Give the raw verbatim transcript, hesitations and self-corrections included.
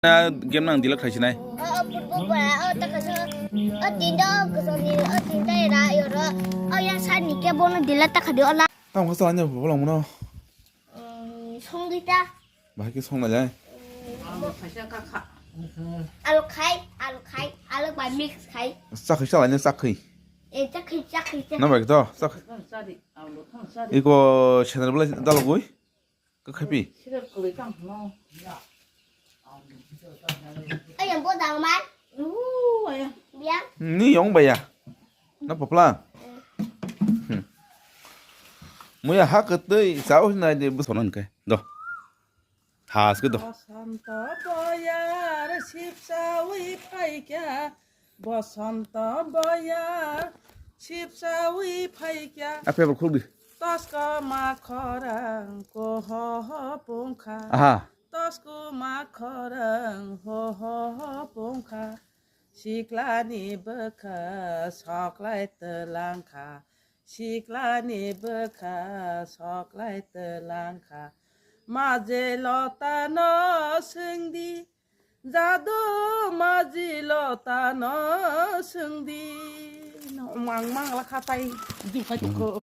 Na game nang delete khai sinai. O, o, football ba, o, ta kaisa, o, tinta, o, kosong ni, o, tinta era, yoro, o, ya, side ni ke bono delete ta khadi, o, la. Tamo kosong anya bolang mono. Mm, songdita. Bahai ke song na jai. Alu khai, alu khai, alu ba mix khai. Sakhi sa lanya sakhi. E, sakhi, sakhi, sakhi. Na bai to, sak. Iko channel bela dalogoi. Ka khapi. Ayang bo dang man. Biang. Ni yong ba ya. Na popla. Hmm. Muya ha ke tei sao na de bu sonan kai. Do. Has ke do. Bosonto boyar sipsawi phaikya. Bosonto boyar sipsawi phaikya. A paper khuldi. Tosko ma khorang koho pungkha. Aha. Tosko ma khorang ho ho pungkha. Siklani bwkha soklai twlangkha. Siklani bwkha soklai twlangkha. Maje lotano swngdi. Jadu maji lotano swngdi. Mang mang lakha tai. Dukha dukho.